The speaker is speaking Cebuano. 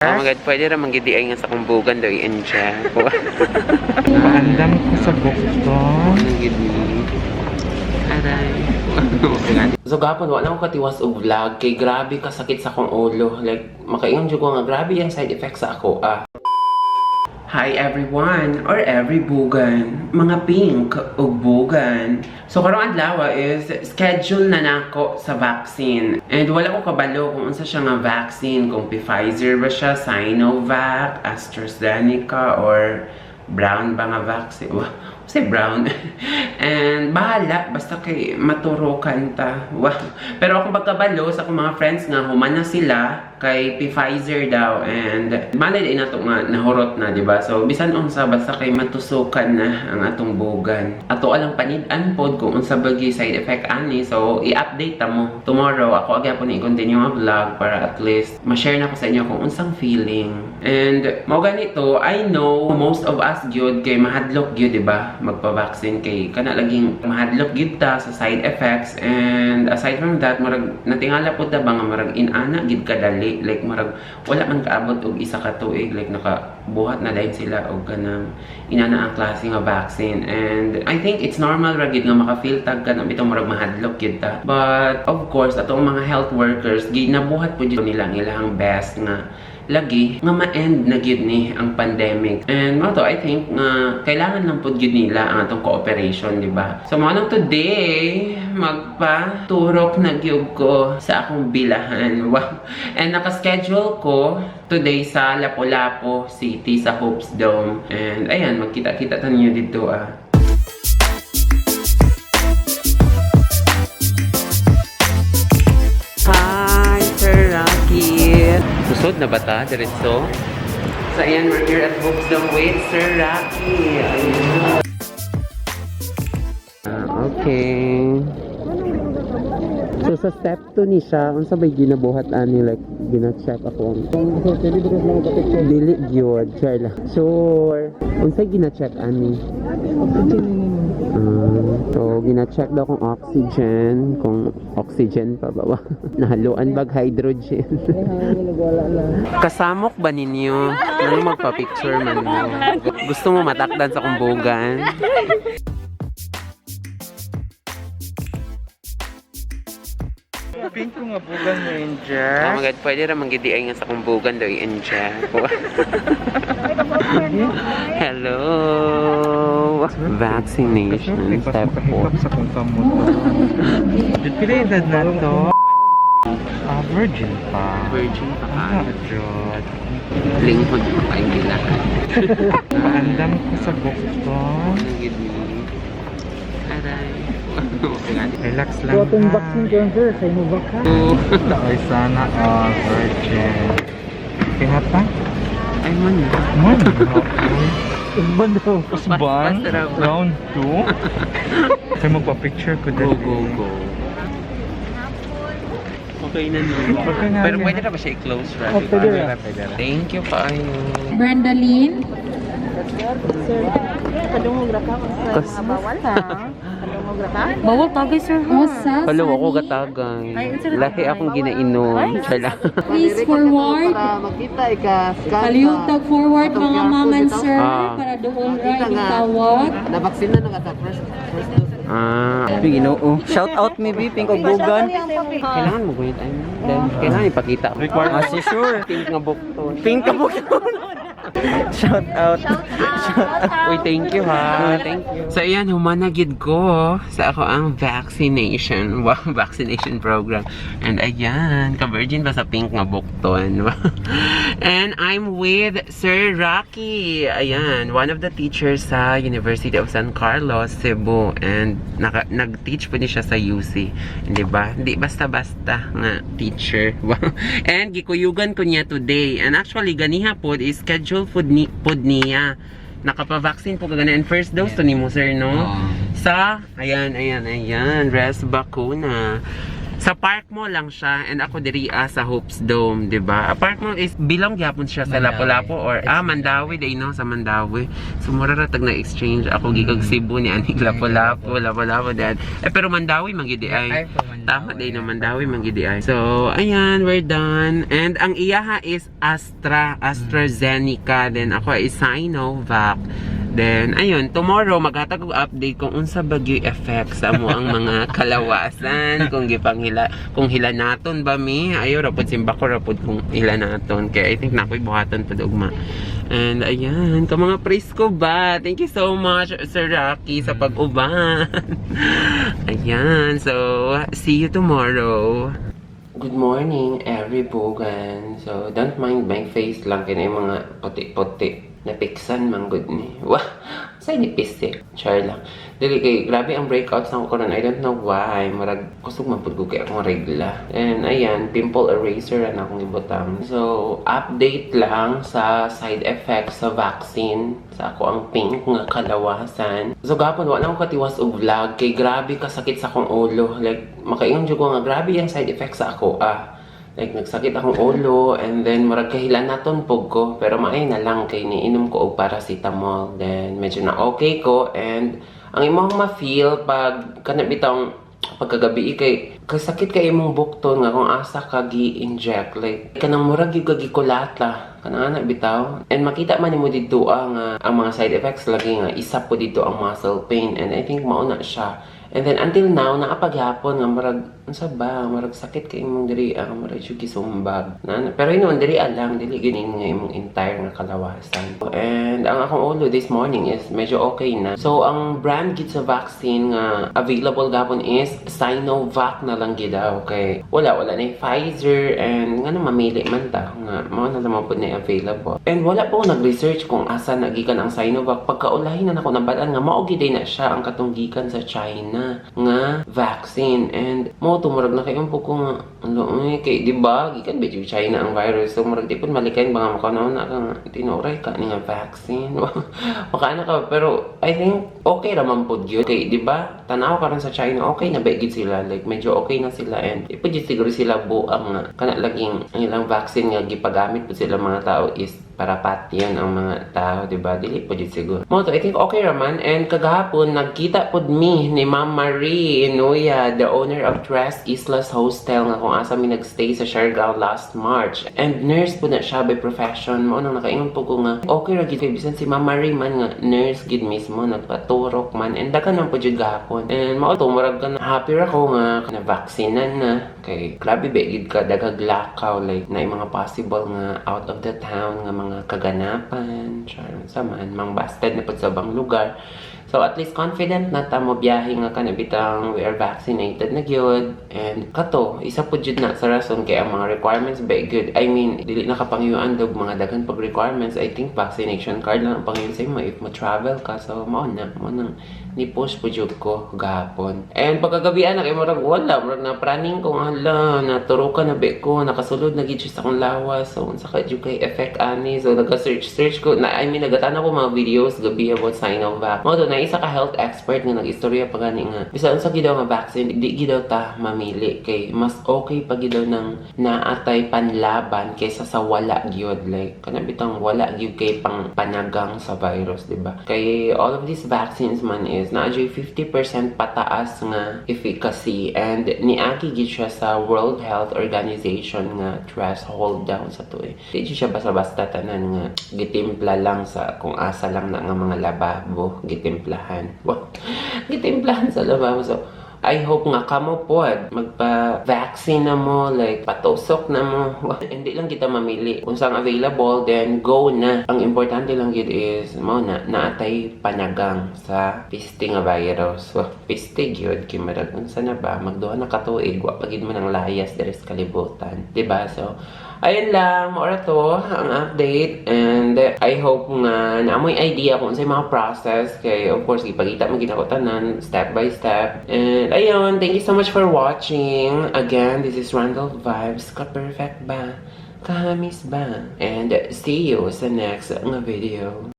Oh my God, pwede ra man ay nga sa kumbugan daw i-inject. Paandam ko sa bukton. Ano gid ni? Aray. So gapon wala ko katiwas og vlog kay grabe kasakit sa akong ulo. Like makaingon jud ko nga grabe yung side effects sa ako ah. Hi everyone or every bugan, mga pink ug bugan. So karong adlaw is schedule na nako sa vaccine. And wala ko kabalo kung unsa siya nga vaccine, kung Pfizer ba siya, Sinovac, AstraZeneca or brown ba nga vaccine? Wah, say brown. And bahala, basta kay maturukan ta. Wah. Pero akong pagkabalo sa akong mga friends nga human na sila kay Pfizer daw and malay din nato nga nahurot na, di ba? So bisan unsa basta kay matusukan na ang atong bugan. Ato alang panid-an pod kung unsa ba gyud side effect ani. So i-update ta mo tomorrow. Ako agya po ni i-continue nga vlog para at least ma-share na ko sa inyo kung unsang feeling. And mao ganito, I know most of us gyud kay mahadlok gyud, di ba? Magpa-vaccine kay kana laging mahadlok gyud ta sa side effects, and aside from that, murag natingala pud ta ba nga murag inana gyud kadali, like murag wala man kaabot og isa ka tuig, like nakabuhat na dayon sila og kanang inana ang klase nga vaccine. And I think it's normal ra gyud nga maka-feel tag kana bitaw murag mahadlok gyud ta, but of course atong mga health workers ginabuhat pud jud nila ang ilahang best nga lagi nga ma-end na gyud ni ang pandemic. And mao to, I think nga kailangan lang pud gyud nila ang atong cooperation, di ba? So mao nang today magpa-turok na gyud ko sa akong bilahan. Wow. And naka-schedule ko today sa Lapu-Lapu City sa Hopes Dome. And ayan, magkita-kita ta ninyo dito ah. Hi, Sir Rocky! Susod na ba ta, diretso? So ayan, we're here at Hopes Dome with Sir Rocky. Ayan. Ah, okay. So sa step 2 ni siya, unsa bay ginabuhat ani, like gina-check ako ang dili gyud, char lang. Sure. Unsay gina-check ani? Ah, so gina-check daw kung oxygen pa ba. Nahaluan bag hydrogen. Kasamok ba ninyo? Ano magpa-picture man mo? Gusto mo matakdan sa kumbugan? Pink ko nga bugan mo inject. Oh my God, pwede ra man gid ay nga sa kumbugan daw i-inject. Hello! Vaccination step 4. Sa kong kamot. Jud pila edad na to? Ah, virgin pa. Virgin pa ka. Ah, Jud. Linghod pa kayong bilahan. Paandam ko sa bukton. Ano gid ni? Aray. Relax lang. So, atong vaccine cancer, sa ka? Ay, sana all virgin. Kaya pa? Ay man na. Man, Usban daw. Usban? Basta raw. Round 2? Kaya magpa-picture ko Go, dali. go, go. Okay na no. Okay na, Pero okay pwede na. na ba siya i-close ra? Oh, Diba? pwede ra, pwede ra. Thank you kaayo. Brenda Lynn. Kas Bawal tagay, sir. Ha? Osa. Hello, ako Sunny. gatagay. Lahi akong ginainom. Char lang. Please forward. Makita ika scan. Palihog forward mga ma'am and sir Ah. para doon ra inyong tawag. Na-vaccine na nga ta first first dose. Ah. Ginoo. Shout out me bi pink og bugan. Kailangan mo gunit ay. Then, kailangan ipakita. Required. Ah, si sure. Pink nga bukton. Pink ka bugan. Shout out. Uy, thank you ha. Thank you. So ayan, humanagid ko sa ako ang vaccination. Wow, vaccination program. And ayan, ka-virgin ba sa pink nga bukton? And I'm with Sir Rocky. Ayan, one of the teachers sa University of San Carlos, Cebu. And nag-teach po niya siya sa UC. Hindi ba? Hindi basta-basta nga teacher. Wow. And gikuyugan ko niya today. And actually, ganiha po is schedule food ni pod niya. Nakapa-vaccine po kagana. And first dose to ni mo, sir, no? Sa, ayan, ayan, ayan, res bakuna. Sa Park Mall lang siya and ako diri sa Hopes Dome, di ba? Park Mall is belong gyapon siya sa Mandaue. Lapu-Lapu or It's Mandaue day, no, sa Mandaue. So mura ra tag na exchange ako gikan Cebu ni aning Lapu-Lapu, Lapu-Lapu dad. Eh, pero Mandaue man gyud ay. Ay, from Mandaue. Tama day no, Mandaue man gyud ay. So ayan, we're done. And ang iyaha is AstraZeneca, then ako ay Sinovac. Then, ayun, tomorrow, maghatag og update kung unsa ba gyud effect sa amo ang mga kalawasan, kung gipanghila, kung hilanaton ba mi, ayo ra pud simba ko ra pud kung hilanaton. Kaya I think na ako'y buhaton pud ugma. And ayan, ka mga presko ba? Thank you so much, Sir Rocky, sa pag-uban. Ayan, so, see you tomorrow. Good morning, every bogan. So, don't mind my face lang kini mga puti-puti. Napiksan man gud ni. Wah, sa ni pisik. Char lang. Dili kay grabe ang breakouts nako karon. I don't know why. Murag kusog man pud ko kay akong regla. And ayan, pimple eraser na akong ibutang. So, update lang sa side effects sa vaccine sa ako ang pink nga kalawasan. So, gapon wa na ako katiwas og vlog kay grabe kasakit sa akong ulo. Like makaingon jud ko nga grabe ang side effects sa ako ah. Like, nagsakit akong ulo and then murag kahilanaton pog ko. Pero maay na lang kay niinom ko og paracetamol. Then, medyo na okay ko and ang imong ma-feel pag kana bitong pagkagabi kay kasakit kay imong bukton nga kung asa ka gi-inject, like kanang murag gyud ka gikulata kanang ana bitaw. And makita man nimo didto nga ang mga side effects lagi nga isa po dito ang muscle pain and I think mao na siya. And then until now naa pa gyapon nga murag unsa ba, murag sakit kay imong diri murag siya gisumbag na, pero hinuon diri lang, dili gyud nga imong entire nga kalawasan. And ang akong ulo this morning is medyo okay na. So ang brand gid sa vaccine nga available gapon is Sinovac na lang gid daw kay wala na yung Pfizer and nga na mamili man ta nga mao na lang pud na available. And wala po ko nag-research kung asa na gikan ang Sinovac. Pagkaulahin na nako nabal-an nga mao gid na siya ang katong gikan sa China nga vaccine and mo tumurag na kay ko nga ano eh, kay di ba gikan ba yung China ang virus, so murag di pud malikayan ba nga makauna ka nga tinuray ka ni nga vaccine, makaana ka. Pero I think okay ra man pud gyud kay di ba tanaw karon sa China, okay na ba gyud sila? Like medyo okay na sila and di pud gyud siguro sila buang nga kana laging ang ilang vaccine nga gipagamit pud sila mga tao is para patyon ang mga tao, di ba? Dili po jud siguro. Mo to, I think okay raman. And kagahapon, nagkita pod mi ni Ma'am Marie Inuya, the owner of Tres Islas Hostel, nga kung asa mi nagstay sa Siargao last March. And nurse po na siya by profession. Mao nang nakaingon po ko nga, okay ra gid kay bisan si Ma'am Marie man nga nurse gid mismo, nagpaturok man. And daghan man po jud gahapon. And mao to, murag ka na happy ra ko nga na vaccine na. Kay grabe ba gid ka daghag lakaw, like na mga possible nga out of the town nga mga kaganapan, char sa man mang busted na pud sa ubang lugar. So at least confident na ta mo biyahe nga kana bitang we are vaccinated na gyud. And kato isa pud jud na sa rason kay ang mga requirements ba good. I mean, dili na kapangyuan dog mga daghan pag requirements. I think vaccination card lang ang pangyon sa imo if mo travel ka. So mao nang ni post po jud ko gahapon. And pagkagabian na kay murag wala, murag na praning ko nga hala, naturukan na be ko, nakasulod na gid siya sa akong lawas. So unsa ka jud kay effect ani? So nag-search search ko na, I mean, nagatanaw ko mga videos gabi about Sinovac. Mao to na isa ka health expert nga nag-istorya pa gani nga bisan unsa gid daw nga vaccine, di gid daw ta mamili kay mas okay pa gid daw nang naatay panlaban kaysa sa wala gyud, like kana bitang wala gyud kay pang panagang sa virus, di ba? Kay all of these vaccines man is naa jud 50% pataas nga efficacy and niagi gid siya sa World Health Organization nga threshold down sa tuig. Di jud siya basta-basta tanan nga gitimpla lang sa kung asa lang na nga mga lababo gitimplahan. Wah, gitimplahan sa lababo. So I hope nga kamo pod magpa-vaccine na mo, like patusok na mo. Hindi lang kita mamili. Kung saan available, then go na. Ang importante lang gid is mo na naatay panagang sa piste nga virus. Wah, piste gyud kay marag unsa na ba, magduha na ka tuig wa pa gid man ang layas diri sa kalibutan, 'di ba? So ayun lang, mao ra to ang update and I hope nga naamoy idea kung unsay mga process kay of course gipakita mo gid ako tanan step by step. And ayun, thank you so much for watching. Again, this is Randolph Vibes. Ka-perfect ba? Kahamis ba? And see you sa next nga video.